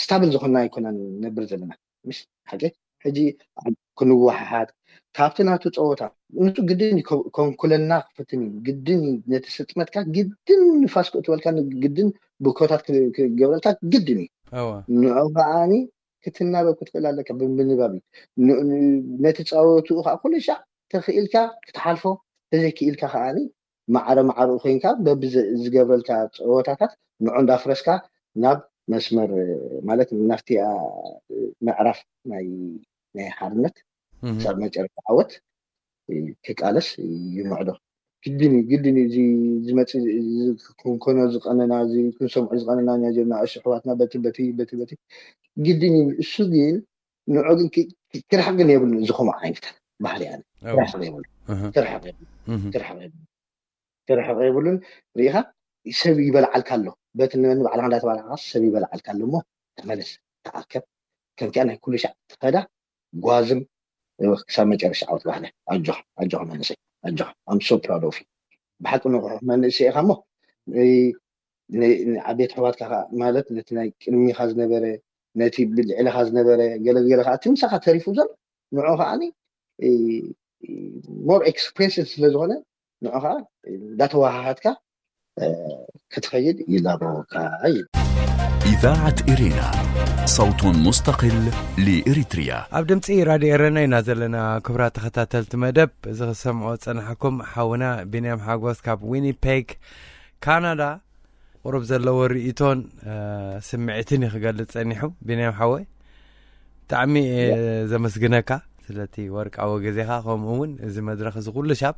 ስታብል ዝኾንና ኣይኮና ነብር ዘለና ምሽ ሓቂ ሕጂ ኣብ- ክንወሓሓት ካብቲ ናቱ ፀወታ ንሱ ግድን እዩ ከ- ከንኩለና ክፍትን እዩ ግድን እዩ ነቲ ስጥመትካ ግድን ንፋስ ክእትወልካ ግድን ብኮታት ክ- ክገብረልካ ግድን እዩ እወ ንዑ ከዓኒ ክትናበብ ክትኽእል ኣለካ ብምንባብ እዩ ን- ን- ነቲ ፃወትኡ ከዓ ኩሉ ሻዕ ተኽኢልካ ክትሓልፎ ተዘይክኢልካ ከዓኒ ማዕረ ማዕረኡ ኮይንካ በቢ ዝ- ዝገብረልካ ፀወታታት ንዑ እንዳፍረስካ ናብ መስመር ማለት ናፍቲኣ ምዕራፍ ናይ ናይ ሓርነት እህ ክሳብ መጨረሻ ዓወት ክቃለስ ይምዕዶ ግድን እዩ ግድን እዩ እዚ ዝመፅእ እዚ ክንኮኖ ዝቀነና እዚ ክንሰምዖ ዝቀነና ኢና ጀና እሱ ኣሕዋትና በቲ በቲ በቲ በቲ ግድን እዩ እሱ ግን ንዑ ግን ክ- ክ- ክርሕቅ ግን የብሉ እዚ ከምኡ ዓይነት ባህሪ ኣነ። ክርሕቕ የብሉ። ክርሕቕ የብሉ። ክርሕቕ የብሉ። ክርሕቕ የብሉን። ርኢኻ፣ ሰብ ይበልዓልካ ኣሎ። በቲ ንመኒ ባዕልኻ እንዳተባልዓኻ ሰብ ይበልዓልካ ኣሎ እሞ ተመለስ፣ ተኣከብ። ከምቲኣ ናይ ኩሉ ሻዕ ትኸዳ ጓዝም ክሳብ መጨረሻ ዓወት ባህለ። ኣጆኻ፣ ኣጆኻ መንእሰይ፣ ኣጆኻ። I'm so proud of you። ብሓቂ ንቑሕ መንእሰይ ኢኻ እሞ፣ እ፣ ን-፣ ንዓበይቲ ኣሕዋትካ ከኣ፣ ማለት ነቲ ናይ ቅድሚኻ ዝነበረ፣ ነቲ ብልዕልኻ ዝነበረ፣ ገለ ገለ ከኣ እቲ ምሳኻ ተሪፉ ዘሎ ንዑ ከኣ more expressive ስለ ዝኾነ ንዑ ከኣ እንዳተወሃሃድካ ክትኸይድ ይላበወካ እዩ። إذاعة إرينا، صوت مستقل لإريتريا. ኣብ ድምፂ ራድዮ ኤረና ኢና ዘለና። ክቡራት ተኸታተልቲ መደብ፣ እዚ ክሰምዖ ዝጸናሕኩም ሓውና ቢንያም ሓጎስ ካብ ዊኒፔግ ካናዳ ቁሩብ ዘለዎ ርእይቶን ስምዒትን እዩ ክገልጽ ጸኒሑ። ቢንያም ሓወይ፣ ብጣዕሚ እየ ዘመስግነካ ስለቲ ወርቃዊ ግዜኻ፣ ከምኡ እውን እዚ መድረኽ እዚ ኩሉ ሻብ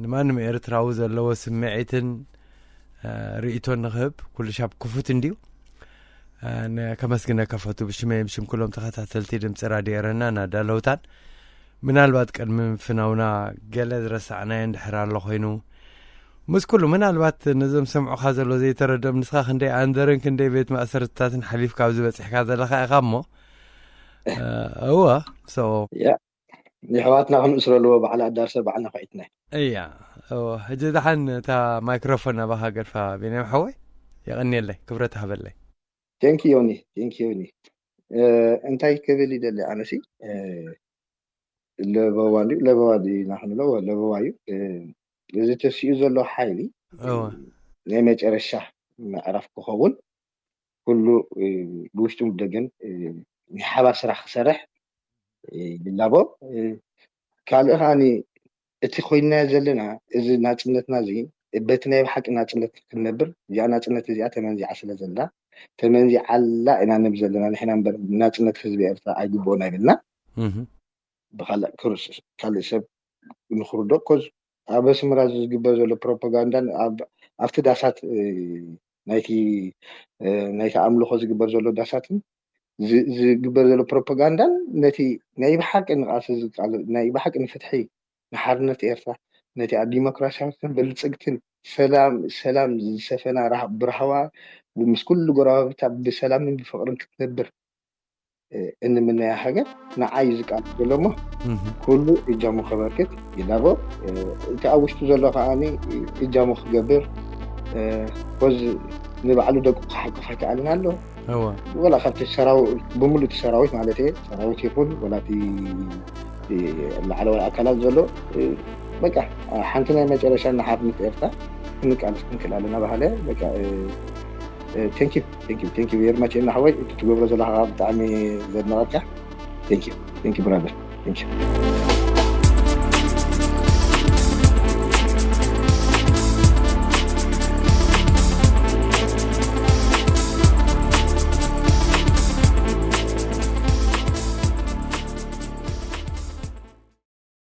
ንማንም ኤርትራዊ ዘለዎ ስምዒትን ርእይቶን ንክህብ ኩሉ ሻብ ክፉት እንድዩ። ከመስግነካ ፈቱ ብሽመይ ብሽም ኩሎም ተኸታተልቲ ድምፂ ራድዮ ኤረና ናዳለውታን። ምናልባት ቅድሚ ፍናውና ገለ ዝረሳዕናዮ እንድሕር ኣሎ ኮይኑ፣ ምስ ኩሉ ምናልባት ነዞም ሰምዑኻ ዘሎ ዘይተረድኦም፣ ንስኻ ክንደይ ኣንደርን ክንደይ ቤት ማእሰርትታትን ሓሊፍካ ኣብዚ በፂሕካ ዘለኻ ኢኻ እሞ፣ እወ፣ so የሕዋትና ክንእስረልዎ በዓል ኣዳርሰ በዓልና ከዒትና። እያ። ሕጂ ደሓን እታ ማይክሮፎን ናባኻ ገድፋ ቢንያም ሓወይ፣ የቐንየለይ፣ ክብረት ሃበለይ። Thank you ዮኒ፣ thank you ዮኒ። እንታይ ክብል ይደሊ ኣነሲ፣ ለበዋ እንዲ ለበዋ ኢና ክንብሎ፣ ለበዋ እዩ። እዚ ተሲኡ ዘሎ ሓይሊ ናይ መጨረሻ ምዕራፍ ክኸውን፣ ኩሉ ብውሽጥን ብደገን ናይ ሓባር ስራሕ ክሰርሕ ይላቦ። ካልእ ከዓኒ እቲ ኮይናዮ ዘለና እዚ ናጽነትና እዚ በቲ ናይ ብሓቂ ናጽነት ክንነብር፣ እዚኣ ናጽነት እዚኣ ተመንዚዓ ስለ ዘላ፣ ተመንዚዓላ ኢና ንብል ዘለና ንሕና እምበር ናጽነት ህዝቢ ኤርትራ ኣይግብኦን ኣይብልና። ብኻልእ ክርስ-፣ ካልእ ሰብ ንኽርዶ ኮዝ ኣብ ኣስመራ ዝግበር ዘሎ ፕሮፓጋንዳን ኣብ-፣ ኣብቲ ዳሳት ናይቲ ናይቲ ኣምልኾ ዝግበር ዘሎ ዳሳትን ዝ-፣ ዝግበር ዘሎ ፕሮፓጋንዳን ነቲ ናይ ብሓቂ ንቓልሲ ዝቃለ-፣ ናይ ብሓቂ ንፍትሒ ንሓርነት ኤርትራ፣ ነቲ ኣብ ዲሞክራሲያዊትን ብልጽግትን ሰላም፣ ሰላም ዝሰፈና ራህ-፣ ብራህዋ ምስ ኩሉ ጎረባብታ ብሰላምን ብፍቕርን ክትነብር እንምነያ ሃገር ንዓይ ዝቃለስ ዘሎ እሞ ኩሉ እጃሙ ከበርክት ይላቦ። እቲ ኣብ ውሽጡ ዘሎ ከዓኒ እጃሙ ክገብር፣ ኮዝ ንባዕሉ ደቁ ክሓቅፍ ኣይከኣልን ኣሎ። ወላ ካብቲ ሰራዊ-፣ ብምሉእ እቲ ሰራዊት ማለት እየ፣ ሰራዊት ይኹን ወላ እቲ ላዕለዋይ ኣካላት ዘሎ፣ በቃ ሓንቲ ናይ መጨረሻ ንሓርነት ኤርትራ ክንቃለስ ክንክእል ኣለና ባህለ። በቃ ቴንኪ ቴንኪ ቴንኪ ቬሪ ማች። እና ሓወይ እቲ ትገብሮ ዘለካ ብጣዕሚ ዘድንቀካ። ቴንኪ ቴንኪ ብራደር ቴንኪ።